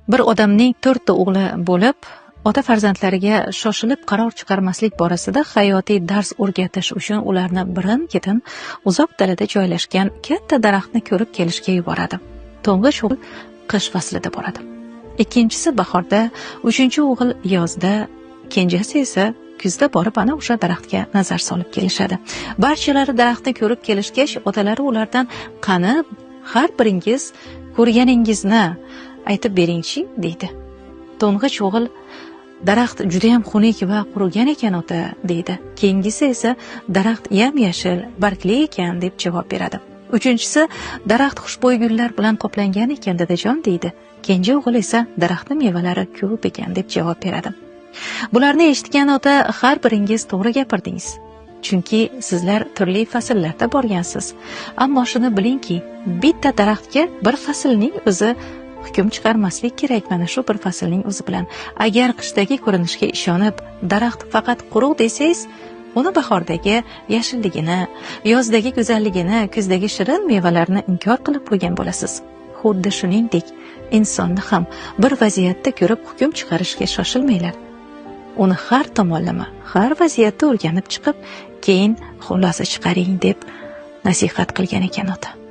Bir odamning 4 ta o'g'li bo'lib, ota farzandlariga shoshilib qaror chiqarmaslik borasida hayotiy dars o'rgatish uchun ularni birin-ketin uzoq dalada joylashgan katta daraxtni ko'rib kelishga yuboradi. To'ng'ich o'g'il qish faslida boradi. Ikkinchisi bahorda, uchinchi o'g'il yozda, kenjasi esa kuzda borib ana o'sha daraxtga nazar solib kelishadi. Barchalari daraxtni ko'rib kelishgach, otalari ulardan qani har biringiz ko'rganingizni aytib beringchi deydi. To'ng'ich o'g'il daraxt juda ham xunuk va qurigan ekan ota deydi. Keyingisi esa daraxt yam-yashil, bargli ekan deb javob beradi. Uchinchisi daraxt xushbo'y gullar bilan qoplangan ekan dadajon deydi. Kenja o'g'il esa daraxtning mevalari ko'p ekan deb javob beradi. Bularni eshitgan ota har biringiz to'g'ri gapirdingiz. Chunki sizlar turli fasllarda borgansiz. Ammo shuni bilingki, bitta daraxtga bir faslning o'zi hukm chiqarmaslik kerak mana shu bir faslning o'zi bilan. Agar qishdagi ko'rinishga ishonib, daraxt faqat quruq desangiz, uni bahordagi yashilligini, yozdagi go'zalligini, kuzdagi shirin mevalarni inkor qilib qo'ygan bo'lasiz. Xuddi shuningdek, insonni ham bir vaziyatda ko'rib hukm chiqarishga shoshilmanglar. Uni har tomonlama, har vaziyatda o'rganib chiqib, keyin xulosa chiqaring deb nasihat qilgan ekan ota.